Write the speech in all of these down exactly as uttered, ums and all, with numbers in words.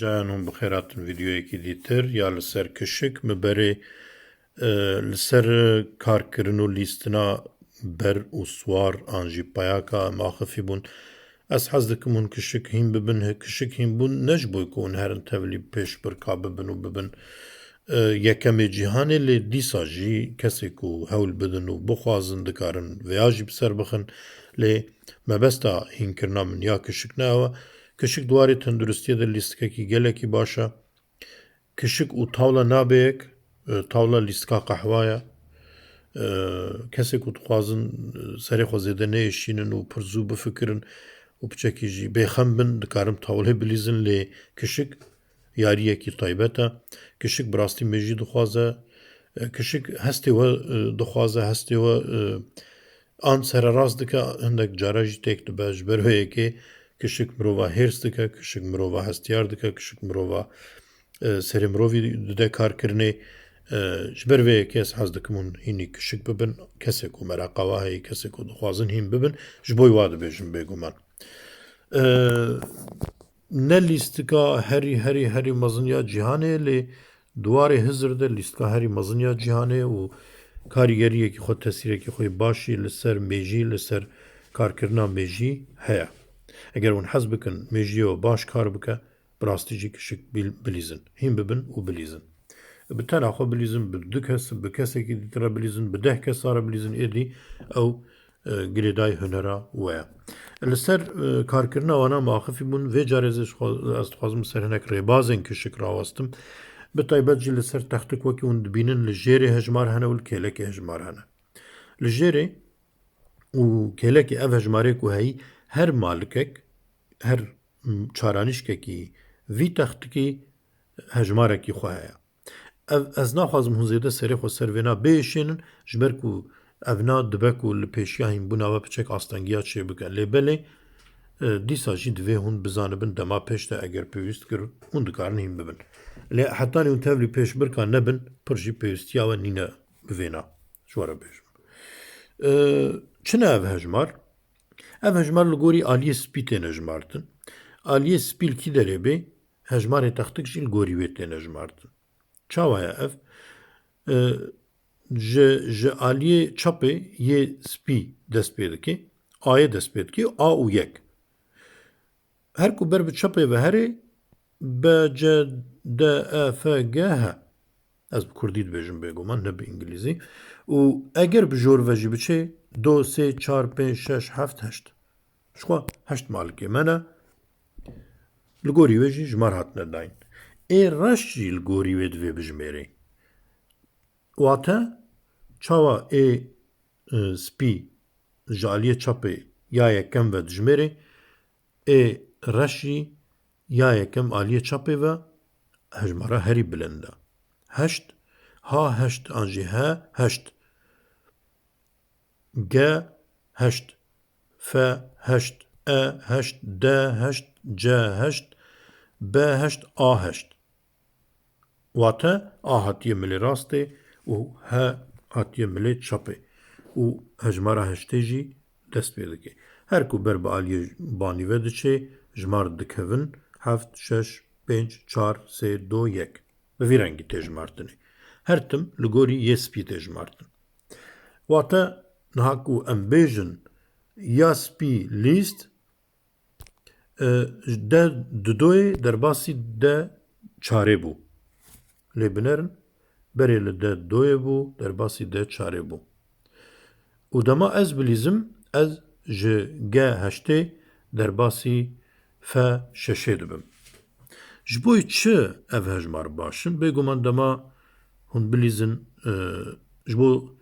Jayan hûn bi xêr hatin vîdeoyekî dîtir ya li ser kişik. Min berê, e, li ser karkirin û lîstina ber û swar an jî peyaka em axifî bûn. Ez hez dikim hûn kişik hîn bibin, he, kişik hîn bûn ne ji bo ku hûn herin tevlî pêşbirka bibin û bibin, e, yekemê cîhanê, lê dîsa jî kesê ku hewl bidin û bixwazin dikarin vêya jî bi ser bixin. Lê mebesta hînkirina min ya kişik ne ew e. Kişik di warê tenduristiyê de lîstikekî gelekî baş e. Kişik û tawla nabe yek, e, tawla lîstika qehwa ye. E, kesê ku dixwazin, e, serê xwe zêde neyêşînin û pir zû bifikirin û piçekî jî bêxem bin, dikarin tawlê bilîzin, lê kişik yariyekî taybet e. Kişik bi rastî mêjî dixwaze. E, kişik hestê we, e, dixwaze, hestê we, e, an sererast dike, hindek cara jî têk dibe. Ji ber vê yekê kişik mirova hêrs dike, kişik mirova hestiyar dike, kişik mirova, e, serê mirovî dide karkirinê. E, ji ber vê yekê ez hez dikim hûn hînî kişik bibin. Kesê ku mereqa we heye, kesê ku dixwazin hîn bibin, ji bo wa dibêjim bêguman. E, ne lîstika herî, herî, herî mezin ya cîhanê, lê di warê hizir de lîstika herî mezin ya cîhanê û karîgeriyekî xwe, tesîrekî xwe yê baş jî li ser mêjî, li ser karkirina mêjî heye. Eger hûn hez bikin mêjiyê we baş kar bike, bi rastî jî kişik bil-, bilîzin. Hîn bibin û bilîzin. Bi tena xwe bilîzin, bi du kes, bi kesekî dîtir re bilîzin, bi deh kesa re bilîzin, êdî ew, e, girêdayî hunera we ye. Li ser, e, karkirina wana min axifî bûn, vê carê ez, ez dixwazim li ser hinek rêbazên kişik rawestim. Bi taybet jî li ser textik wekî hûn dibînin li jêrê hejmar hene û li kêlekê hejmar hene. Li jêrê û kêlekê ev hejmarê ku heyî, her malikek, her, m, çaranîşkekî vî textikî hejmarekî xwe heye. Ev, ez naxwazim hûn zêde serê xwe ser vêna biêşênin, ji ber ku evna dibe ku li pêşiya hînbûna we piçek astengiya çêbike. Lê belê, e, dîsa jî divê hûn bizanibin dema pêş de eger pêwîst kir, hûn dikarin hîn bibin. Lê hetanî hûn tevlî pêşbirka nebin, pir jî pêwîstiya we nîne bi vêna. Ji we re bêjim. E, çi ne ev hejmar? Ev hejmar li gorî aliyê spî têne jimartin. Aliyê spî li kî derê bê, hejmarê textik jî li gorî wê têne jimartin. Çawa ye ev? E, ji, ji aliyê çapê yê spî dest pê dike, Ayê dest pê dike, A û yek. Her ku ber bi çapê ve herê, B, C, D, E, F, G, H. Ez bi kurdî dibêjim bêguman, ne bi îngilîzî. Û eger bi jor ve jî biçê, do, sê, çar, pênc, şeş, heft, heşt. Ji xwe heşt malikê me ne. Li gorî wê jî jimar hatine dayîn. Ê reş jî li gorî wê divê bijimêrê. Wate çawa ê, e, spî ji aliyê çapê ya yekem ve dijmêrê, ê reş jî ya yekem aliyê çapê ve hejmara herî bilind e. Heşt, H heşt an jî H heşt, G heşt, F heşt, E heşt, D heşt, C heşt, B heşt, A heşt. Wate A hatiye milê rastê û H hatiye milê çapê û hejmara heştê jî dest pê dike. Her ku ber bi aliyê banî ve diçê, jimar dikevin heft, şeş, pênc, çar, sê, do, yek. Bi vî rengî tê jimartinê. Her tim li gorî yê spî tê jimartin. Wate niha ku em bêjin ya spî lîst, e, de didoyê derbasî de çarê bû. Lê binerin, berê li de doyê bû, derbasî de çarê bû. Û dema ez bilîzim, ez ji G heştê derbasî F şeşê dibim. Ji bo çi ev hejmar baş in? Bêguman dema hûn bilîzin, e, ji bo,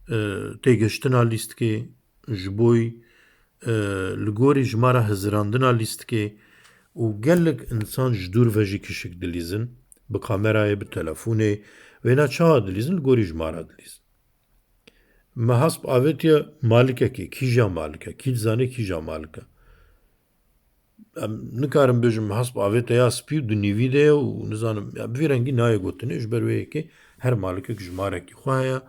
e, têgihiştina lîstikê, ji bo, e, li gorî jimara hizirandina lîstikê û gelek însan ji dûr ve jî kişik dilîzin, bi kamerayê, bi telefonê, wêna çawa dilîzin, li gorî jimara dilîzin. Me hesp avêtiye malikekê, kîja malik e, kî dizane kîja malik e. Em nikarin bêjin me hesp avête ya spî û di nîvî de ye û nizanim, ya bi vî rengî nayê gotinê, ji ber wê yekê her malikek jimarekî xwe heye,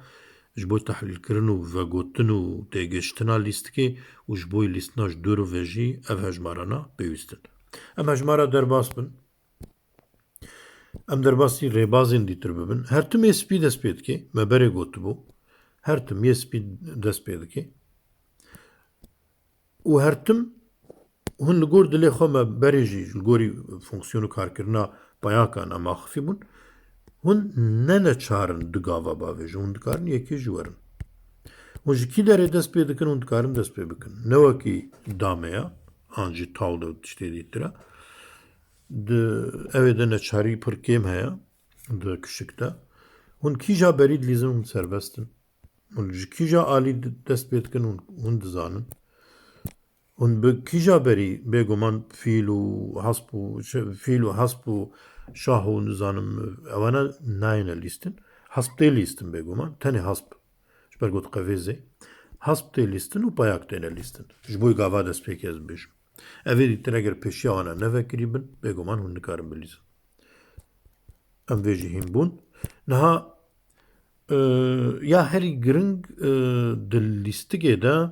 ji bo tehlîlkirin û vegotin û têgihiştina lîstikê û ji bo lîstina ji dûr ve jî ev hejmarana pêwîst in. Em hejmara derbas bin. Em derbasî rêbazên dîtir bibin. Her tim yê spî dest pê dike. Me berê gotibû. Her tim yê spî dest pê dike. Û her tim hûn li gor dilê xwe me berê jî li gorî fonksiyon û karkirina peyakan em axifî bûn. Hûn ne neçar in du gava bavêjin. Hûn dikarin yekê jî werin. Hûn ji kî derê dest pê dikin, hûn dikarin dest pê bikin. Ne wekî dameya, an jî taw de tiştê dîtira. Di, ew ê de neçarî pir kêm heye di kişik de. Hûn kîja berî dilîzin, hûn serbest in. Hûn ji kîja alî di-, dest pê dikin, hûn, hûn dizanin. Hûn bi kîja berî bêguman fîl û hesp û şe-, fîl û hesp û şah û nizanim ewana nayêne lîstin. Hesp tê lîstin bêguman. Tenê hesp. Ji ber got qevêzê. Hesp tê lîstin û payak têne lîstin. Ji bo gava destpêkê ez bibêjim. Evê dîtir eger pêşiya wana nevekirî bin, bêguman hûn nikarin bilîzin. Em vê jî hîn bûn. Niha, e, ya herî giring, e, di lîstikê de,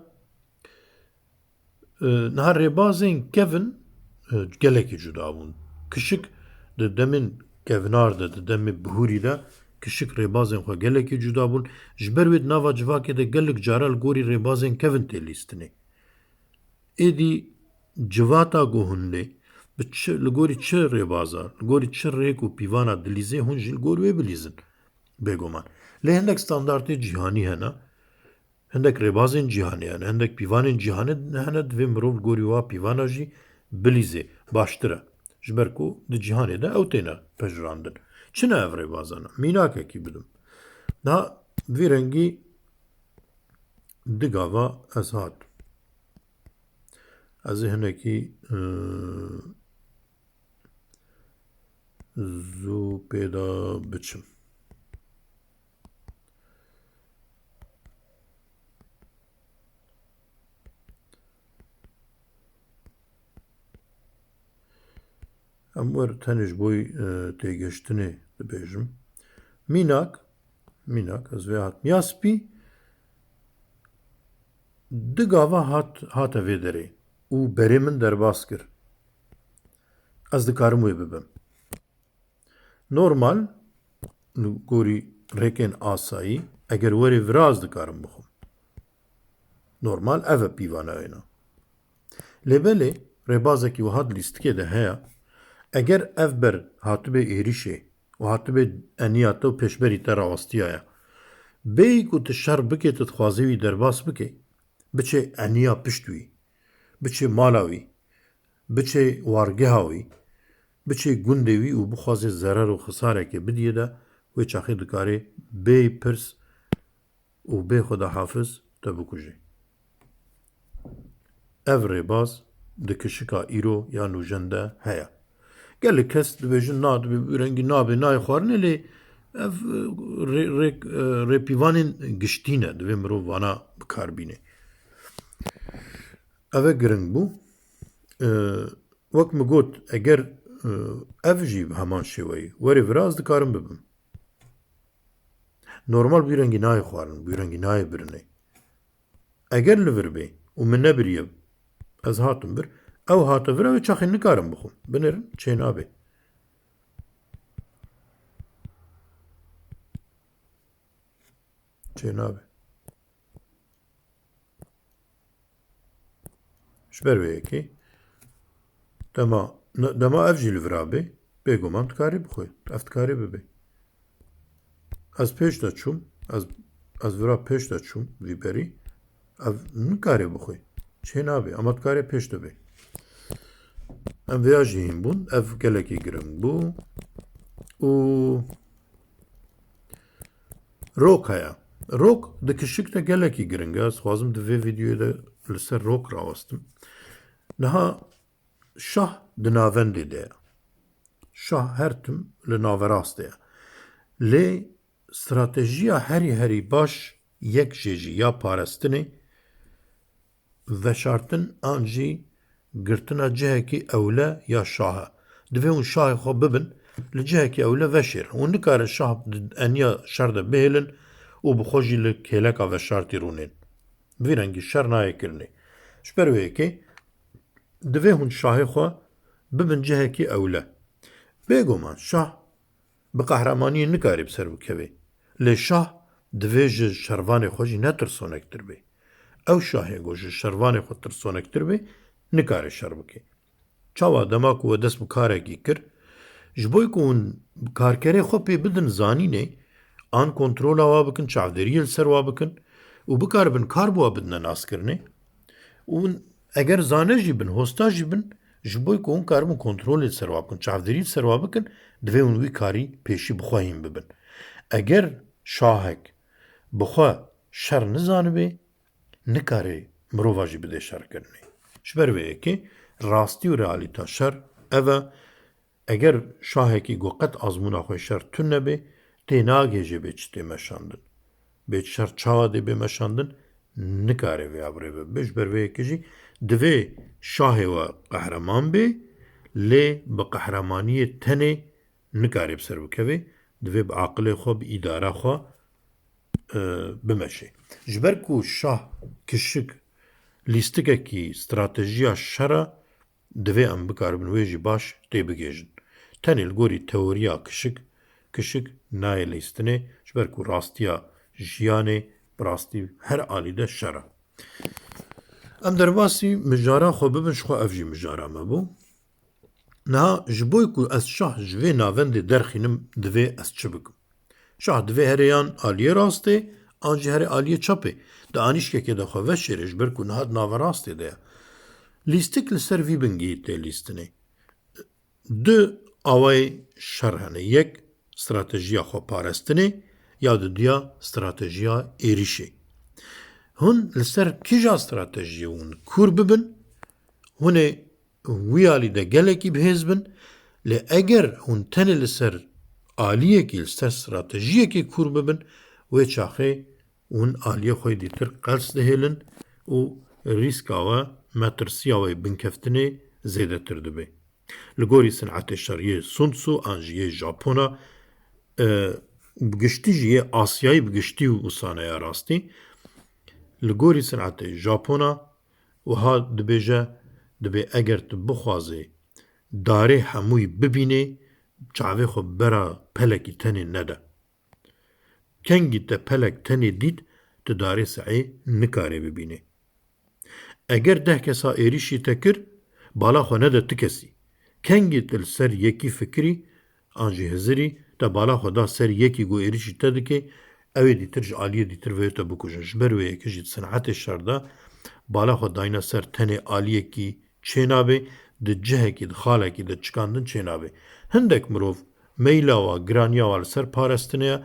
e, niha rêbazên kevin, e, gelekî cuda bûn. Kişik di demên kevinar de, di demê bihûrî de kişik rêbazên xwe gelekî cuda bûn. Ji ber wê di nava civakê de gelek cara li gorî rêbazên kevin tê lîstinê. Êdî civata ku hûn lê bi çi, li gorî çi rêbaza, li gorî çi rêk û pîvana dilîzê, hûn jî li gor wê bilîzin. Bêguman. Lê hindek standartê cîhanî hene, hindek rêbazên cîhanê hene, hindek pîvanên cîhanê hene, divê mirov li gorî wa pîvana jî bilîzê. Baştir e. Ji ber ku di cîhanê de ew têne pejirandin. Çi ne ev rêbazan e? Mînakekî bidim. Niha vî rengî di gava ez hat. Ez ê hinekî, e, zû pê de biçim. Em wer tenê ji bo, e, têgihiştinê dibêjim. Mînak, mînak, ez vê hatim. Ya spî du gava hat, hate vê derê û berê min derbas kir. Ez dikarim wê bibim. Normal, li gorî rêkên asayî, eger werê vira ez dikarim bixwim. Normal ev e pîvana wêna. Lê belê rêbazekî wiha di lîstikê de heye, eger ev ber hatibê êrîşê û hatibê eniya te û pêşberî te rawestiyaya, bêyî ku tu şer bikê, tu dixwazî wî derbas bikê, biçê eniya pişt wî, biçê mala wî, biçê wargeha wî, biçê gundê wî û bixwazê zerer û xisarekê bidiyê de, wê çaxê dikarê bêyî pirs û bê xwedahafiz te bikujê. Ev rêbaz di kişika îro ya nûjen de heye. Gelek kes dibêjin, na, dibê bi rengî nabê, nayê xwarinê, lê ev, e, rê-, rê-, e, rêpîvanên giştî ne, divê mirov vana bi kar bîne. Ev e giring bû. E, wek min got, eger, e, ev jî bi heman şêweyî werê vira, ez dikarim bibim. Normal bi rengî nayê xwarin, bi rengî nayê birinê. Eger li vir bê û min nebiriye, ez hatim vir, ew hate vir, ew ê çaxê nikarim bixwim. Binêrin, çênabe. Çênabe. Ji ber vê yekê dema, dema ev jî li vira bê, bêguman dikarî bixwe. Ev dikarî bibe. Ez pêş de çûm, ez, ez vira pêş de çûm vî berî. Ev nikarê bixwe. Çê nabe, ama dikarê pêş de bê. Em vêya jî hîn bûn. Ev gelekî giring bû. Û rok heye. Rok di kişik de gelekî giring e. Ez dixwazim di vê vîdeoyê de li ser rok rawestim. Niha şah di navendê de ye. Şah her tim li naverastê ye. Lê stratejiya herî herî baş yek jê jî ya parestinê, veşartin an jî girtina cihekî ewle ya şah e. Divê hûn şahê xwe bibin, li cihekî ewle veşêrin. Hûn nikarin şah di eniya şer de bihêlin û bi xwe jî li kêleka veşartî rûnên. Bi vî rengî şer nayê kirinê. Ji ber wê yekê divê hûn şahê xwe bibin cihekî ewle. Bêguman şah bi qehremaniyê nikare bi ser bikeve. Lê şah divê ji şervanê xwe jî ne tirsonektir be. Ew şahê ku ji şervanê xwe tirsonektir be, nikare şer bike. Çawa? Dema ku we dest bi karekî kir, ji bo ku hûn karkerê xwe pê bidin zanînê, an kontrola wa bikin, çavdêriyê li ser wa bikin û bikaribin kar bi wa bidine naskirinê, û eger zane jî bin, hosta jî bin, ji bo ku hûn karibin kontrolê li ser wa bikin, çavdêrî li ser wa bikin, divê hûn wî karî pêşî bi xwe hîn bibin. Eger şahek bi xwe şer nizanibê, nikare mirova jî bide şerkirinê. Ji ber vê yekê rastî û realîta şer ev e, eger şahekî ku qet azmûna xwe şer tune be, tê nagihêje bê çi tê meşandin. Bê şer çawa dê bê meşandin, nikare vêya bi rê ve bibe. Ji ber vê yekê jî divê şahê we qehreman bê, lê bi qehremaniyê tenê nikare bi ser bikeve, divê bi aqilê xwe, bi îdara xwe, e, bimeşe. Ji ber ku şah kişik lîstikekî stratejiya şer e, divê em bikaribin wê jî baş tê bigihêjin. Tenê li gorî teoriya kişik, kişik nayê lîstinê, ji ber ku rastiya jiyanê bi rastî her alî de şer e. Em derbasî mijara xwe bibin, ji xwe ev jî mijara me bû. Niha ji bo ku ez şah ji vê navendê derxînim, divê ez çi bikim? Şah divê here yan aliyê rastê, an jî here aliyê çapê. Di anîşkekê de xwe veşêre, ji ber ku niha di naverastê de ye. Lîstik li ser vî bingehî tê lîstinê. Du awayê şer hene. Yek, stratejiya xwe parestinê, ya dudiya stratejiya êrîşê. Hûn li ser kîja stratejiyê hûn kûr bibin, hûn ê wî alî de gelekî bihêz bin, lê eger hûn tenê li ser aliyekî, li ser stratejiyekê kûr bibin, wê çaxê hûn aliyê xwe dîtir qels dihêlin û rîska we, metirsiya we binkeftinê zêdetir dibe. Li gorî sinetê şeriyê Sun Tzu an jî yê Japona, e, bi giştî jî yê Asyayî bi giştî û wisa ne ya rastî, li gorî sinetê Japona wiha dibêje, dibê eger tu bixwazê darê hemûyî bibînê, çavê xwe bera pelekî tenê nede. Kengî te pelek tenê dît, tu darê sehê nikarê bibînê. Eger deh kesa êrîşî te kir, bala xwe nede ti kesî. Kengî tu li ser yekî fikirî, an jî hizirî, te bala xwe da ser yekî ku êrîşî te dike, ew ê dîtir ji aliyê dîtir vê te bikujin. Ji ber wê yekê jî di sinetê şer de bala xwe dayine ser tenê aliyekî çênabe, di cihekî, di xalekî de çikandin çênabe. Hindek mirov meyla wa, giraniya wa li ser parestinê ye,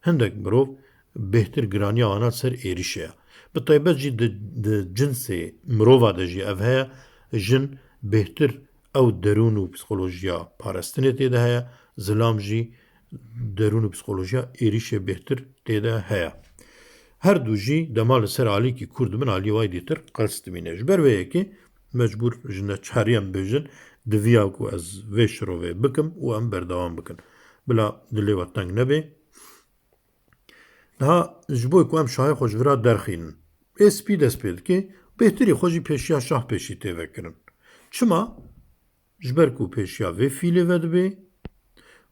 hindek mirov bêhtir giraniya wana li ser êrîşê ye. Bi taybet jî di, di cinsê mirova de jî ev heye, jin bêhtir ew derûn û psîkolojiya parestinê tê de heye, zilam jî derûn û psîkolojiya êrîşê bêhtir tê de heye. Her du jî dema li ser alîkî kûr dibin, aliyê wayî dîtir qels dimîne. Ji ber vê yekê mecbûr ji neçarî em bêjin, diviya ku ez vê şirovê bikim û em berdewam bikin. Bila dilê we teng nebe. Niha ji bo ku em şahê xwe ji vira derxînin, ê spî dest pê dike, bêhtirî xwe jî pêşiya şah pêşî tê vekirin. Çima? Ji ber ku pêşiya vê fîlê vedibe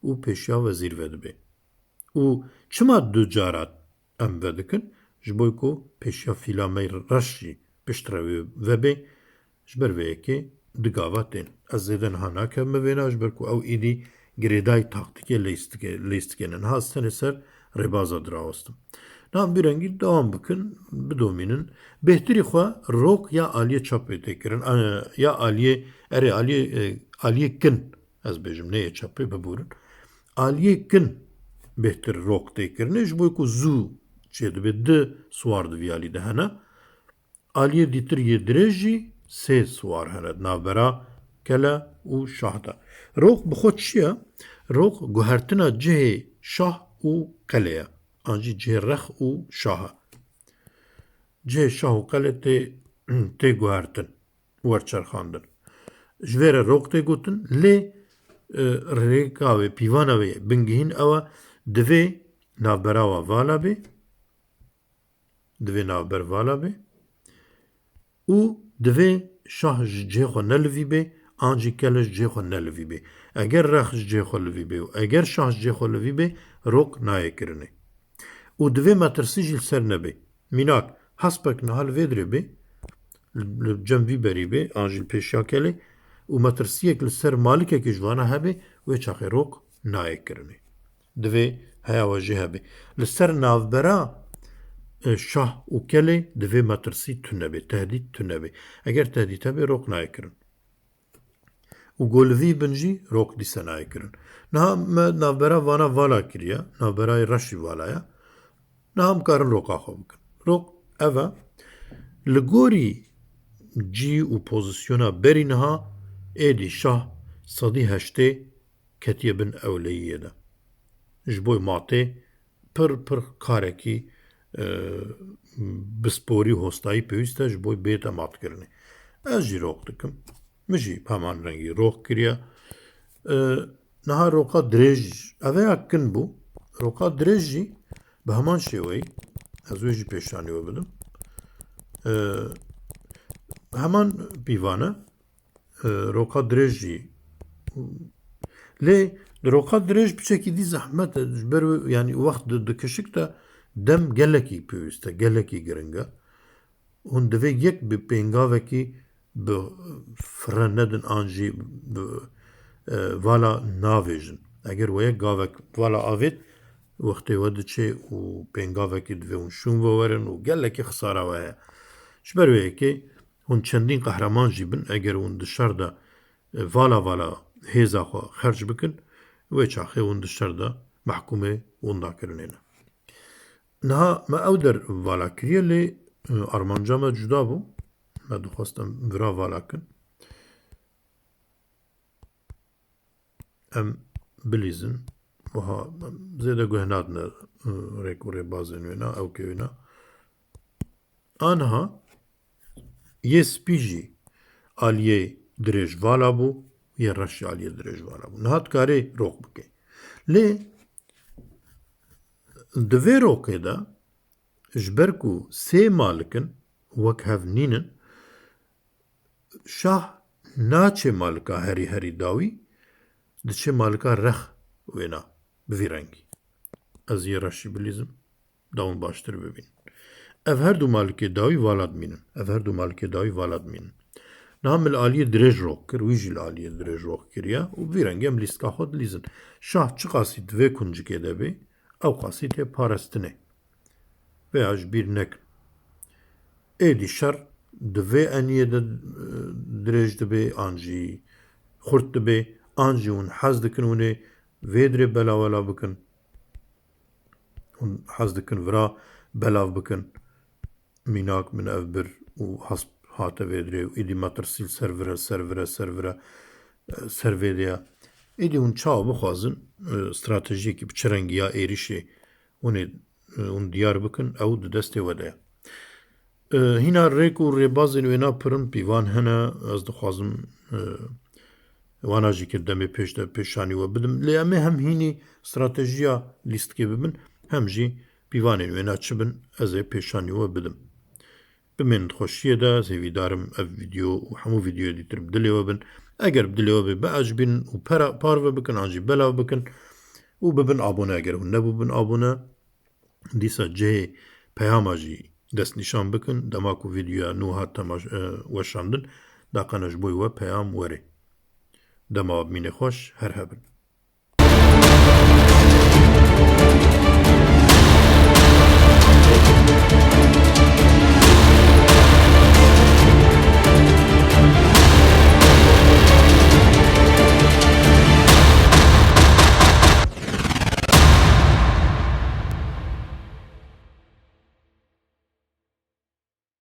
û pêşiya wezîr vedibe. Û çima du cara em vedikin? Ji bo ku pêşiya fîla me reş jî piştre wê vebe, ji ber vê yekê du gava tên. Ez zêde niha nakevime vêna, ji ber ku ew êdî girêdayî taktîkê leyîstike-, leyîstikê ne. Niha ez tenê ser rêbaza dirawestim. Niha bi rengî dewam bikin, bidomînin. Bêhtirî xwe rok ya aliyê çapê tê kirin, e, ya aliyê, erê, aliyê, e, aliyê kin, ez bêjim, ne yê çapê, biborin. Aliyê kin bêhtir rok tê kirinê, ji bo ku zû çêdibe, di siwar di vî alî de hene. Aliyê dîtir yê dirêj jî sê siwar hene di navbera kele û şah de. Rok bi xwe çi ye? Rok guhertina cihê şah û qelê ye. An jî cihê rex û şah e. Cihê şah û qelê tê, tê guhertin, werçerxandin. Ji vê re rok tê gotin, lê, e, rêka wê, pîvana wê bingehîn ew e, divê navbera wa vala bê, divê navber vala be û divê şah ji cihê xwe nelivî be, an jî kele ji cihê xwe ne li vî bê. Eger rex ji cihê xwe li vî bê û eger şah ji cihê xwe li vî bê, rok nayê kirinê. Û divê metirsî jî li ser nebê. Mînak, hespek niha li vê dirê bê, li, li cem vî berî bê, an jî li pêşiya kelê û metirsiyek li ser malikekî ji vana hebe, wê çaxê rok nayê kirinê. Divê heya we jê hebe. Li ser navbera, e, şah û kelê divê metirsî tune bê, tehdît tune bê. Eger tehdît hebe, rok nayê kirin. Û go li vî bin jî rok dîse nayê kirin. Niha me navbera vana vala kiriye, navberayê reş jî vala ye. Niha em karin roka xwe bikin. Rok ev e, li gorî cî û pozisyona berî niha êdî şah sedî heştê ketiye bin ewleyiyê de. Ji bo matê pir pir karekî, e, bi sporî û hostayî pêwîst e ji bo bête matkirinê. Ez jî rok dikim. Min jî heman rengî rok kiriye. E, niha roka dirêj, ev ya kin bû. Roka dirêj jî bi heman şêweyî, ez wê jî pêşanî we bidim. E, heman pîvan e. E, roka dirêj jî. Lê di roka dirêj piçekî dî zehmet e. Ji ber wê, yanî wext di, di kişik de dem gelekî pêwîst e, gelekî giring e. Hûn divê yek bi pêngavekî bi fire nedin an jî bi, e, vala navêjin. Eger we yek gavek vala avêt, wextê we diçê û pêngavekî divê hûn şûn ve werin û gelekî xisara we heye. Ji ber wê yekê hûn çendîn qehreman jî bin, eger hûn di şer de, e, vala vala hêza xwe xerc bikin, wê çaxê hûn di şer de mehkûmê windakirinê ne. Niha me ew der vala kiriye, lê, e, armanca me cuda bû. Me dixwest em vira vala kin. Em bilîzin. Wiha em zêde guh nadine, e, rêk û rêbazên wêna, ewkê wêna. Aniha yê spî jî aliyê dirêj vala bû, yê reş jî aliyê dirêj vala bû. Niha dikarê rok bike. Lê di vê rokê de ji ber ku sê malik in, wek hev nînin, şah naçê malika herî herî dawî, diçê malika rex wêna bi vî rengî. Ez yê reşî bilîzim, da hûn baştir bibînin. Ev her du malikê dawî vala dimînin. Ev her du malikê dawî vala dimînin. Niha min li aliyê dirêj rok kir, wî jî li aliyê dirêj rok kiriye û bi vî rengî em lîstika xwe dilîzin. Şah çiqasî di vê kuncikê de bê, ew qasî tê parestinê. Vêya ji bîr nekin. Êdî şer di vê eniyê de, e, dirêj dibe, an jî xurt dibe, an jî hûn hez dikin hûn ê vê dirê belawela bikin. Hûn hez dikin vira belav bikin. Mînak min ev bir û hesp hate vê dirê û êdî metirsî li ser vire, ser vire, ser vire, e, ser vê de ye. Êdî hûn çawa bixwazin, e, stratejiyekî bi çi rengî ya êrîşê hûn ê, e, hûn diyar bikin, ew di destê we de ye. E, hîna rêk û rêbazên wêna pir in, pîvan hene, ez dixwazim, e, wana jî ki demê pêş de pêşanî we bidim. Lê em ê hem hînî stratejiya lîstikê bibin, hem jî pîvanên wêna çi bin, ez ê pêşanî we bidim. Bimên di xweşiyê de, ez hêvîdarim ev vîdeo û hemû vîdeoyê dîtir bi dilê we bin. Eger bi dilê we bê, biecibînin û pera, parve bikin, an jî belav bikin û bibin abone eger hûn nebûbin abone. Dîsa cihê peyama jî destnîşan bikin. Dema ku vîdeoya nû hat temaş-, e, weşandin, daqene ji bo we peyam were. Dema we bimîne xweş, her hebin.